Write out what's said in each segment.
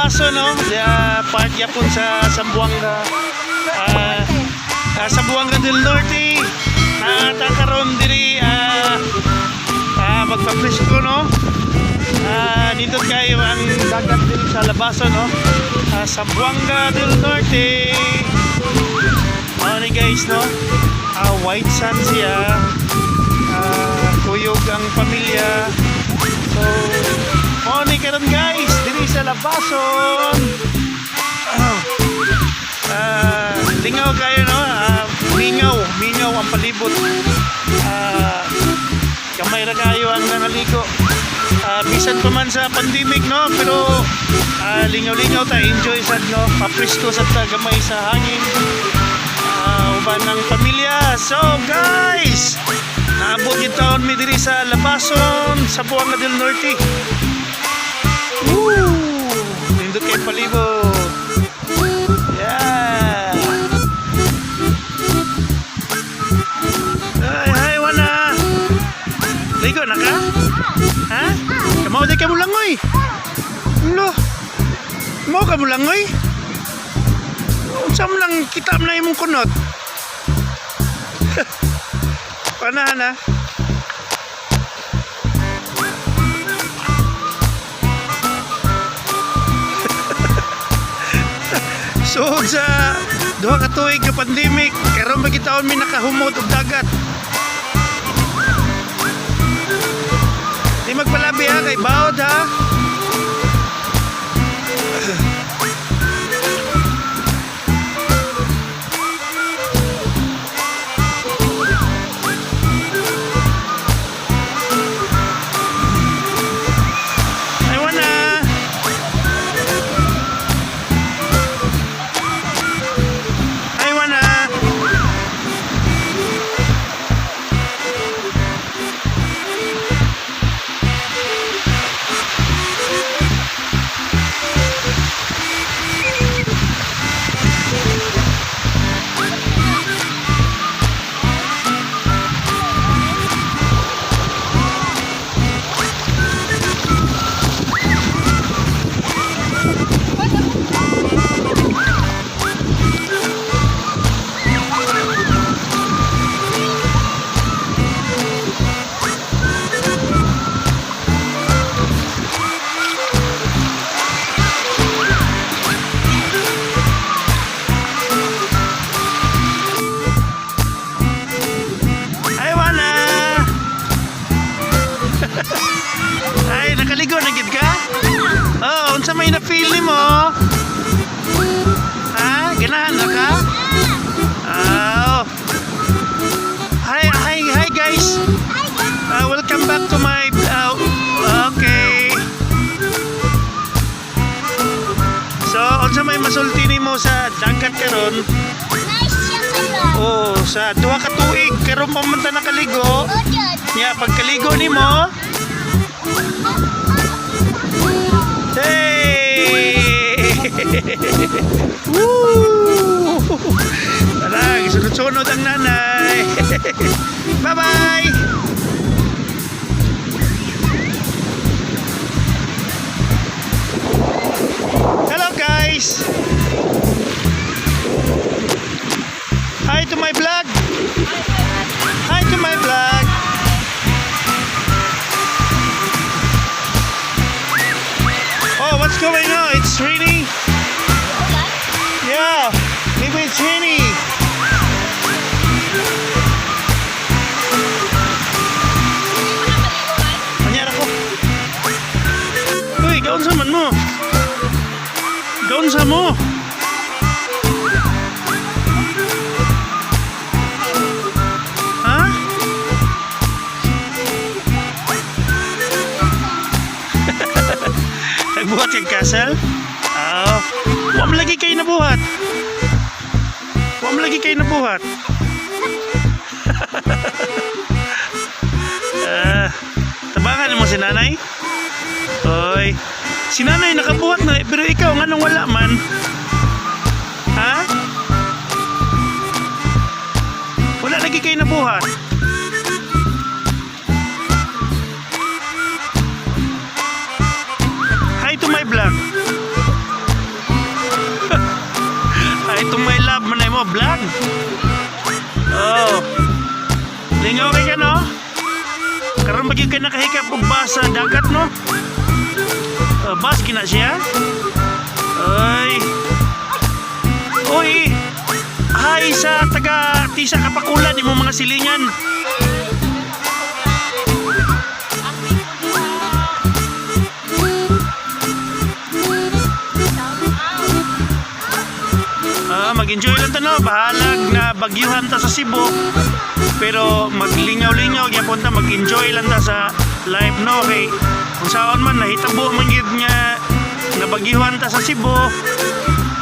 Labason, no? Part yapon sa Zamboanga. Zamboanga del Norte. Naa ta karon diri magpapresko, no? Nindot kayo ang dagat diri sa Labason, no? Zamboanga del Norte. Mao ni, guys, no? White sand siya. Kuyog ang pamilya. So, mao ni karon, guys, diri sa Labason. Lingaw kayo, no? Mingaw, mingaw ang palibot. Gamay ra kayo ang nangaligo. Bisan pa man sa pandemic, no? Pero lingaw-lingaw ta, enjoy sad, no? Papresko sad ta gamay sa hangin. Uban ng pamilya. So, guys, naabot gyud taon mi diri sa Labason, Zamboanga del Norte. Woo! Nindot kay palibot. Yeah! Ay, hi, Wana! Ligo na ka? Ha? Kamao di ka mo langoy? Lo. Mo ka mo langoy? Unsa mo lang kita mo na imong kunot? Panahan ha? So sa 2 ka tuig ka pandemic, karon ba gitaon mi nakahumot og dagat. Di magpalabi ha, kay bawod ha. I wanna. I wanna. I wanna. Ay, nakaligo na gid ka? Oh, unsa may na-feel nimo? Ha? Ganahan na ka? Oh. Hi, hi, hi, guys. Welcome back to my okay. So, unsa may masulti nimo sa dagat karon? Nice siya karon. Oh, sa 2 ka tuig karon pa man ta nakaligo. Ujod. Nya pagkaligo nimo, hey! Woo! Tara, sunod-sunod ang nanay. Bye-bye! Hello, guys! Hi to my vlog! Hi to my vlog! Oh, what's going on? It's raining? Yeah, maybe it's raining. Anyara ko. Uy, gaon sa man mo. Gaon sa mo. Ha? Nagbuhat kag castle? Ah, wa man lagi kayo nabuhat. Wa man lagi kayo nabuhat. Ah, tabangan mo si nanay? Oy, si nanay nakabuhat na pero ikaw nganong wala man? Ha? Wala lagi kayo nabuhat. Hi to my vlog. mo vlog. Oh. Lingaw kay ka, no? Karon ba gyud ka nakahikap og bus sa dagat, no? Bus kina siya? Ay. Uy. Hi sa taga Tisa Kapakulan imong mga silingan. Ah, mag-enjoy lang ta, no. Bahalag na bagyuhan ta sa Cebu. Pero maglingaw-lingaw gyapon ta, mag-enjoy lang ta sa life, no, kay kung saon man nahitabo man gyud nga nabagyuhan ta sa Cebu.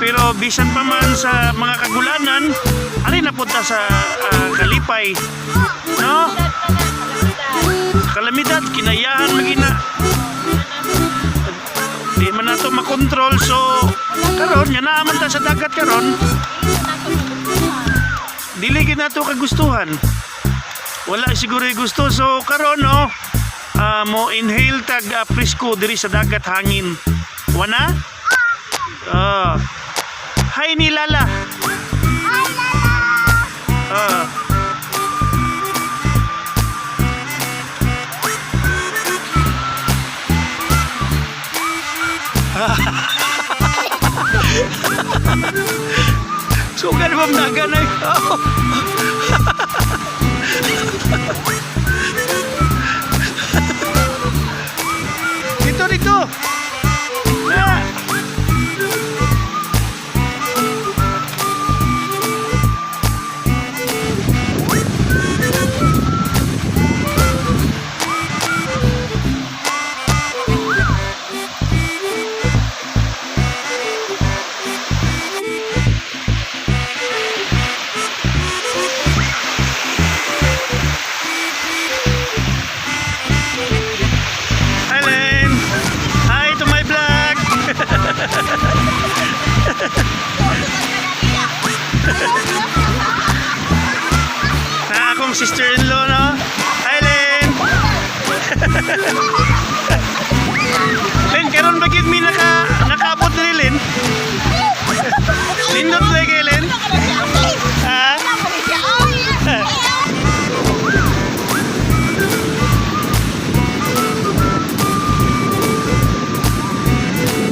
Pero bisan pa man sa mga kagulanan, ali na punta sa kalipay. No? Kalamidad kinayahan magina. Di man nato makontrol, so karon nga naa man ta sa dagat karon, dili gid nato kagustuhan. Wala siguro yung gusto, so karon, no, mo inhale tag presko diri sa dagat, hangin. Wana? Ah. Hi ni Lala. Hi, Lala! Ah. So ganun ba dagan ay? Oh. Dito, dito. Ah. Hi, Len. Hi to my vlog. Na akong sister-in-law, no? Hi, Len. Len, karon ba gid mi nakaabot ni Len? Lindot lagi kay Len. Ha?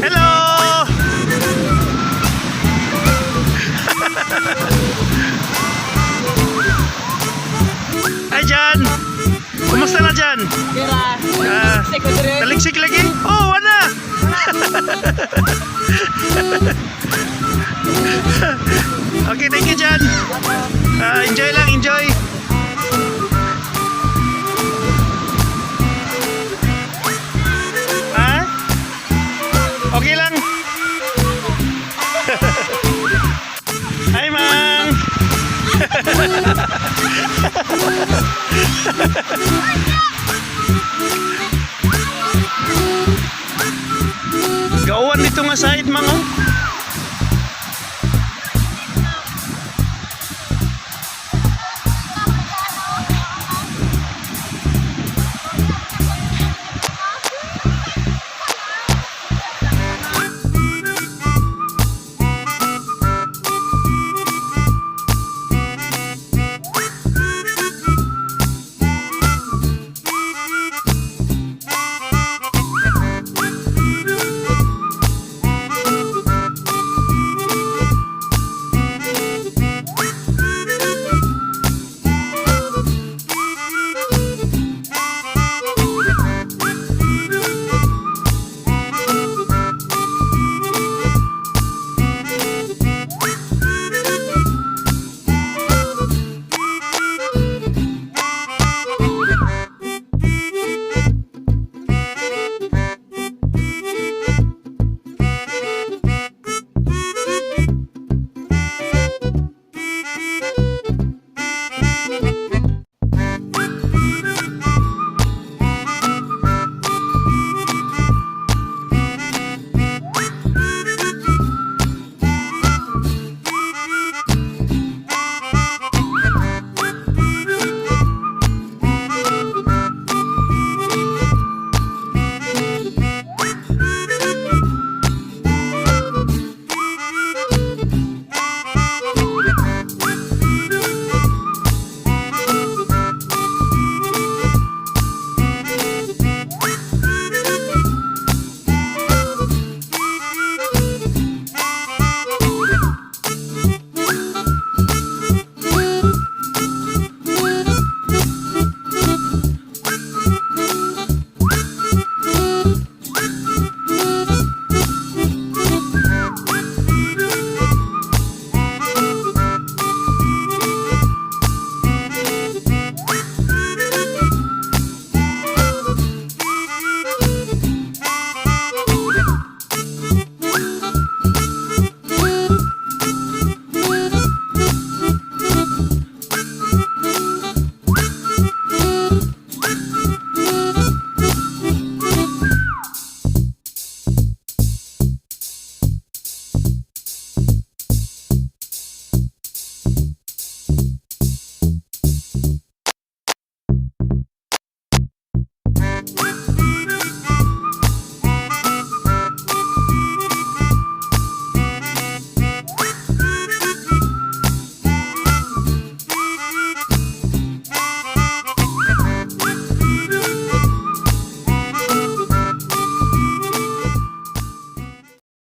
Hello! Hi, Jan! Kumusta na, Jan? Dira. Ah, Secondary. taliksik lagi? Oh, wala! Okay, thank you, Jan. Ah, enjoy lang, enjoy. Ha? Okay lang. Hi, Mang. Gawan dito nga side, Mang. Oh.